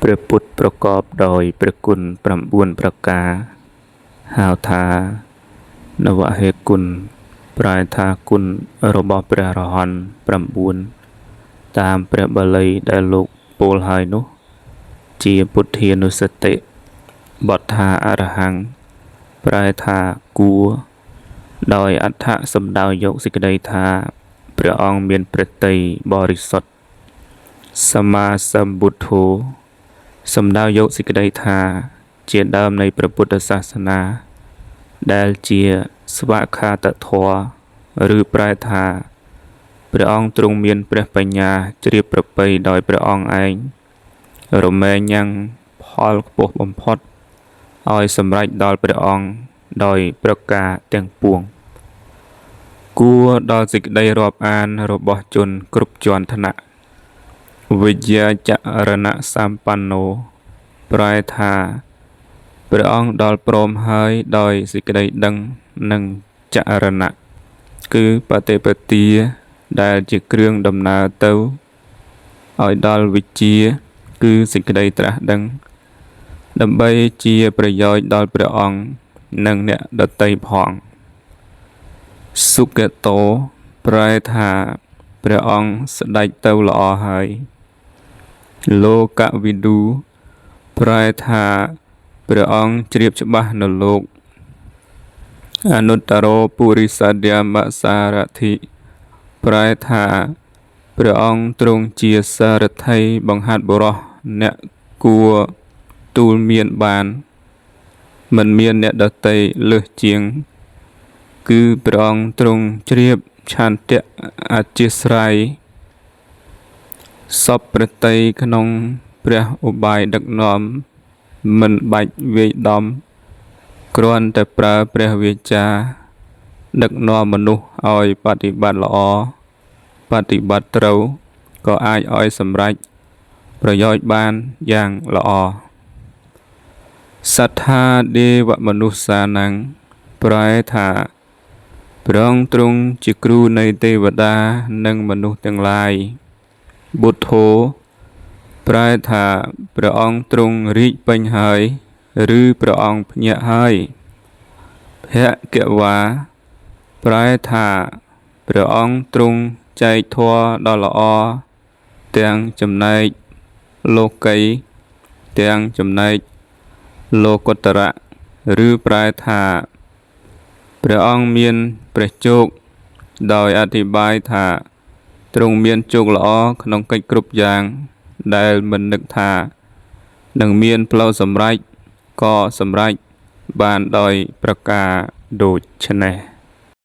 ព្រះពុទ្ធប្រកបដោយព្រះគុណ9ប្រការហៅថានវហេគុណប្រែថាគុណរបស់ព្រះអរហន្ត9តាមព្រះបាលីដែលលោកពោលហើយនោះជាពុទ្ធានុស្សតិបទថាអរហង្គប្រែថាគួរដោយអត្ថសំដៅយកសេចក្តីថាព្រះអង្គមានព្រះទ័យបរិសុទ្ធសម្មាសម្ពុទ្ធោសំដៅយកសេចក្តីថាជាដើមនៃព្រះពុទ្ធសាសនាដែលជាស្វក្ខាតធម៌ឬប្រែថាព្រះអង្គទ្រង់មានព្រះបញ្ញាជ្រាបប្រពៃដោយព្រះអង្គឯងរមែងញ៉ាំងផលខ្ពស់បំផុតឲ្យសម្រេចដល់ព្រះអង្គដោយប្រការទាំងពួងគួរដល់សេចក្តីរាប់អានរបស់ជនគ្រប់ជាន់ថ្នាក់វិជ្យាចរណៈសម្បណ្ណោប្រែថាព្រះអង្គដល់ព្រមហើយដោយសេចក្តីដឹងនិងចរណៈគឺបតិបទាដែលជាគ្រឿងដំណើរទៅឲ្យដល់វិជ្ជាគឺសេចក្តីត្រាស់ដឹងដើម្បីជាប្រយោជន៍ដល់ព្រះអង្គនិងអ្នកដទៃផងសុគតោប្រែថាព្រះអង្គស្ដេចទៅល្អហើយលោកវិឌូប្រែថាព្រះអង្គជ្រាបច្បាស់នៅលោកអនុត្តរោពុរិសធម្មសារថិប្រែថាព្រះអង្គទ្រង់ជាសារថីបង្ហាត់បុរសអ្នកគួរទូលមានបានមិនមានអ្នកដទៃលើសជាងគឺព្រះអង្គទ្រង់ជ្រាបឆន្ទៈអធ្យាស្រ័យសពព្រះទ័យក្នុងព្រះឧបាយដឹកនាំមិនបាច់វាយដំគ្រាន់តែប្រើព្រះវាចាដឹកនាំមនុស្សឲ្យបដិបត្តិល្អបដិបត្តិត្រូវក៏អាចឲ្យសម្រេចប្រយោជន៍បានយ៉ាងល្អសត្ថាទេវមនុស្សានំប្រែថាព្រះអង្គទ្រង់ជាគ្រូនៃទេវតានិងមនុស្សទាំងឡាយបុទ្ធោប្រែថាព្រះអង្គទ្រង់រីកពេញហើយឬព្រះអង្គភ្ញាក់ហើយភគវាប្រែថាព្រះអង្គទ្រង់ចែកធម៌ដ៏ល្អទាំងចំណែកលោកីទាំងចំណែកលោកុត្តរៈឬប្រែថាព្រះអង្គមានព្រះជោគដោយអធិប្បាយថាទ្រង់មានជោគល្អក្នុងកិច្ចគ្រប់យ៉ាងដែលមិននឹកថានឹងមានផ្លូវសម្រេចក៏សម្រេចបានដោយប្រការដូច្នេះ។